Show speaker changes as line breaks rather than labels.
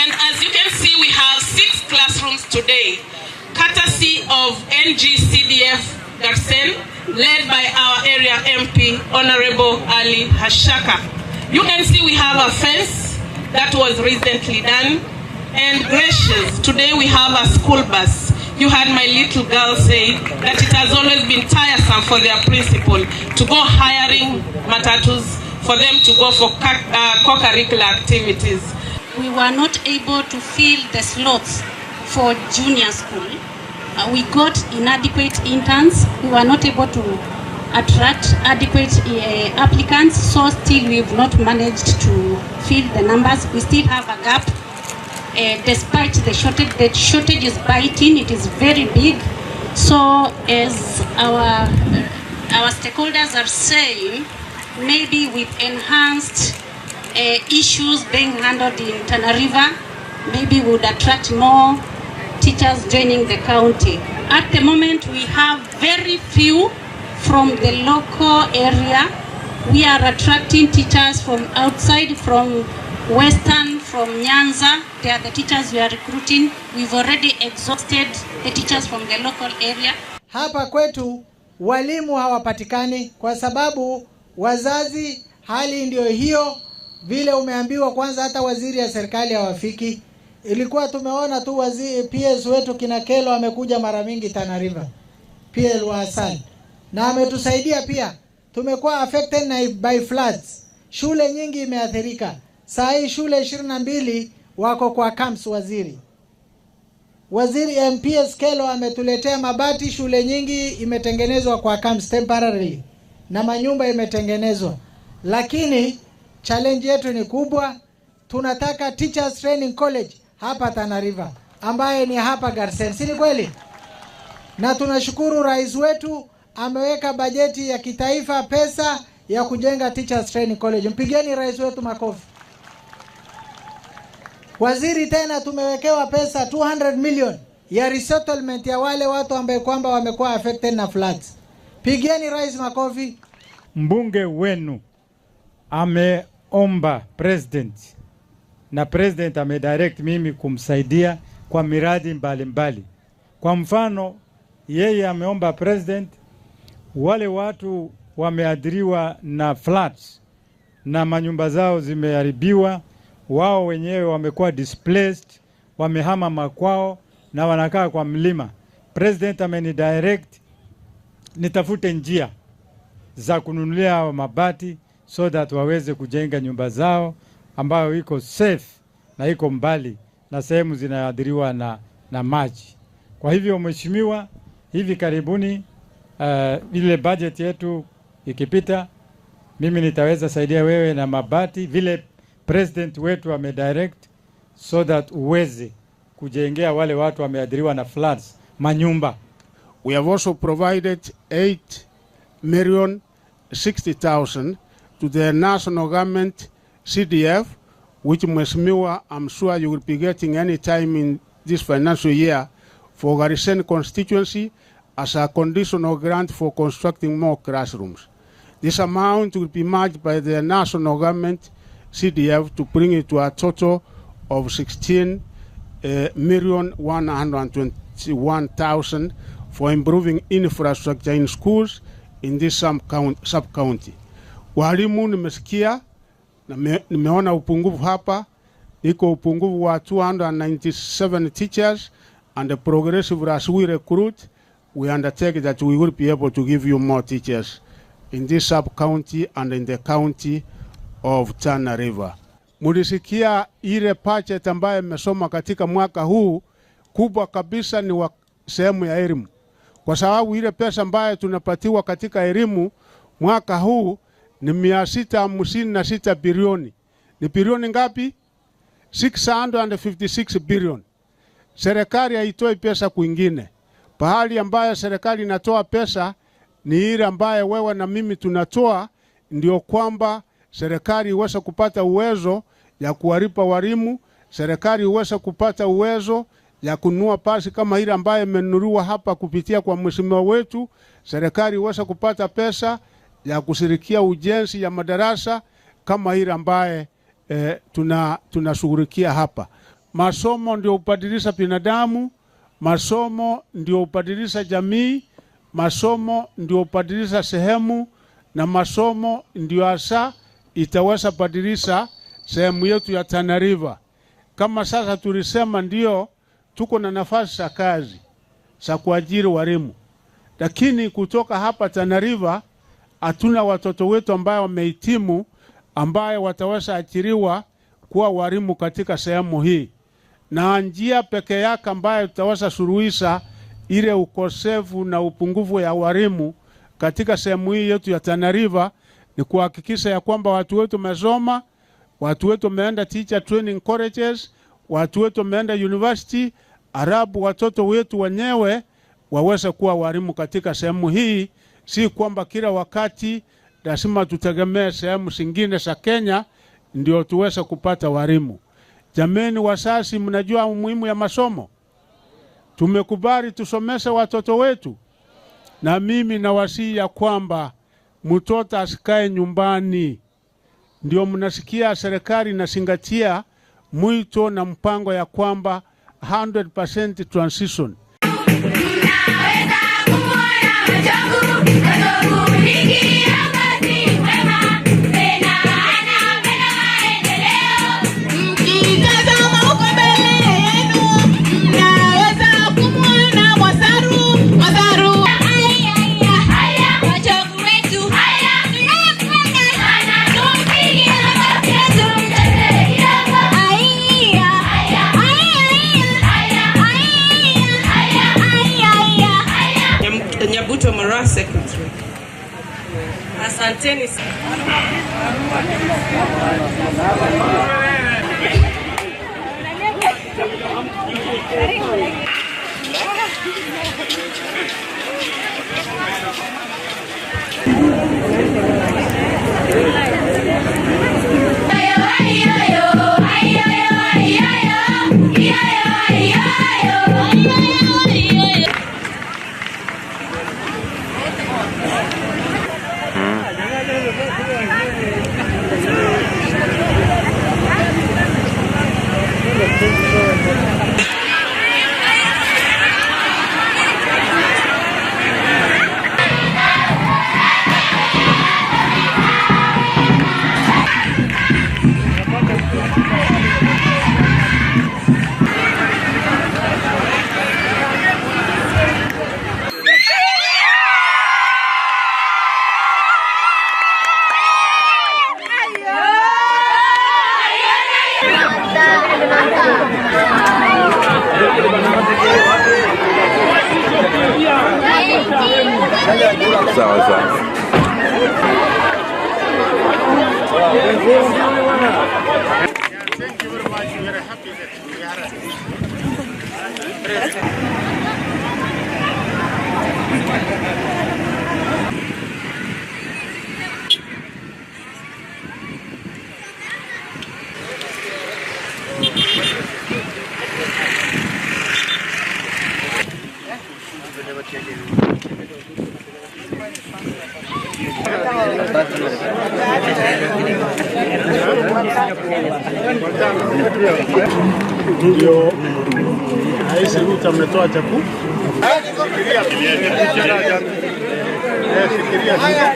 And as you can see, we have 6 classrooms today, courtesy of NGCDF Garsen, led by our area MP, Honorable Ali Hashaka. You can see we have a fence that was recently done. And gracious, today we have a school bus. You heard my little girl say that it has always been tiresome for their principal to go hiring matatus for them to go for co-curricular activities.
We were not able to fill the slots for junior school. We got inadequate interns. We were not able to attract adequate applicants, so still we've not managed to fill the numbers. We still have a gap. Despite the shortage, the shortage is biting, it is very big. So as our stakeholders are saying, maybe with enhanced issues being handled in Tana River, maybe we would attract more teachers joining the county. At the moment, we have very few from the local area. We are attracting teachers from outside, from Western, from Nyanza. They are the teachers we are recruiting. We've already exhausted the teachers from the local area.
Hapa kwetu walimu hawapatikani kwa sababu wazazi, hali ndio hiyo vile umeambiwa. Kwanza hata waziri ya serikali hawafiki. Ilikuwa tumeona tu waziri PS wetu kina Kelo amekuja mara mingi Tana River, PL wa Hassan, na ametusaidia pia. Tumekuwa affected na by floods, shule nyingi imeathirika. Saa hii shule 22 wako kwa camps. Waziri MPS Kelo ametuletea mabati, shule nyingi imetengenezwa kwa camps temporarily na manyumba imetengenezwa, lakini challenge yetu ni kubwa. Tunataka Teachers Training College hapa Tana River ambaye ni hapa Garsen, si ni kweli? Na tunashukuru rais wetu ameweka bajeti ya kitaifa pesa ya kujenga Teachers Training College. Mpigeni rais wetu makofi. Waziri, tena tumewekewa pesa 200 million ya resettlement ya wale watu ambaye kwamba wamekuwa affected na floods. Pigeni rais makofi.
Mbunge wenu ameomba president na president amedirect mimi kumsaidia kwa miradi mbalimbali mbali. Kwa mfano, yeye ameomba president wale watu wameathiriwa na floods na manyumba zao zimeharibiwa, wao wenyewe wamekuwa displaced, wamehama makwao na wanakaa kwa mlima. President amenidirect nitafute njia za kununulia hao mabati so that waweze kujenga nyumba zao ambayo iko safe na iko mbali na sehemu zinaadhiriwa na maji. Kwa hivyo mheshimiwa, hivi karibuni ile budget yetu ikipita, mimi nitaweza saidia wewe na mabati vile president wetu amedirect, so that uweze kujengea wale watu wameathiriwa na floods manyumba.
We have also provided 8 million 60,000 to the national government CDF, which Mheshimiwa, I'm sure you will be getting any time in this financial year for Garsen constituency as a conditional grant for constructing more classrooms. This amount will be matched by the national government CDF to bring it to a total of 16 million 121,000 for improving infrastructure in schools in this sub-county. Walimu nimesikia na nimeona upungufu hapa, iko upungufu wa 297 teachers, and the progressive as we recruit, we undertake that we will be able to give you more teachers in this sub-county and in the county of Tana River. Mulisikia ile budget ambayo imesoma katika mwaka huu kubwa kabisa ni wa sehemu ya elimu, kwa sababu ile pesa ambayo tunapatiwa katika elimu mwaka huu ni 656 bilioni. Ni bilioni ngapi? 656 billion. Serikali haitoi pesa kwingine. Pahali ambayo serikali inatoa pesa ni ile ambayo wewe na mimi tunatoa, ndio kwamba serikali iweze kupata uwezo ya kuwalipa walimu, serikali iweze kupata uwezo ya kununua pasi kama ile ambayo imenunuliwa hapa kupitia kwa mheshimiwa wetu, serikali iweze kupata pesa ya kushirikia ujenzi ya madarasa kama ile ambaye tunashughulikia hapa. Masomo ndio hubadilisha binadamu, masomo ndio hubadilisha jamii, masomo ndio hubadilisha sehemu, na masomo ndio hasa itaweza badilisha sehemu yetu ya Tana River. Kama sasa tulisema ndio tuko na nafasi za kazi za kuajiri walimu, lakini kutoka hapa Tana River hatuna watoto wetu ambao wamehitimu ambaye wataweza ajiriwa kuwa walimu katika sehemu hii. Na njia peke yake ambayo tutaweza suluhisha ile ukosefu na upungufu ya walimu katika sehemu hii yetu ya Tana River ni kuhakikisha ya kwamba watu wetu wamesoma, watu wetu wameenda teacher training colleges, watu wetu wameenda university, arabu watoto wetu wenyewe waweze kuwa walimu katika sehemu hii. Si kwamba kila wakati lazima tutegemee sehemu zingine za Kenya ndio tuweze kupata walimu. Jameni wazazi, mnajua umuhimu ya masomo. Tumekubali tusomeshe watoto wetu, na mimi nawasihi ya kwamba mtoto asikae nyumbani. Ndio mnasikia serikali inazingatia mwito na mpango ya kwamba 100% transition.
Nyabuto Mara Secretary. Asanteni.
Sawa sawa.
Thank you very much. We are happy that we are present. Ndio Rais Ruto ametoa chakula. Fikiria.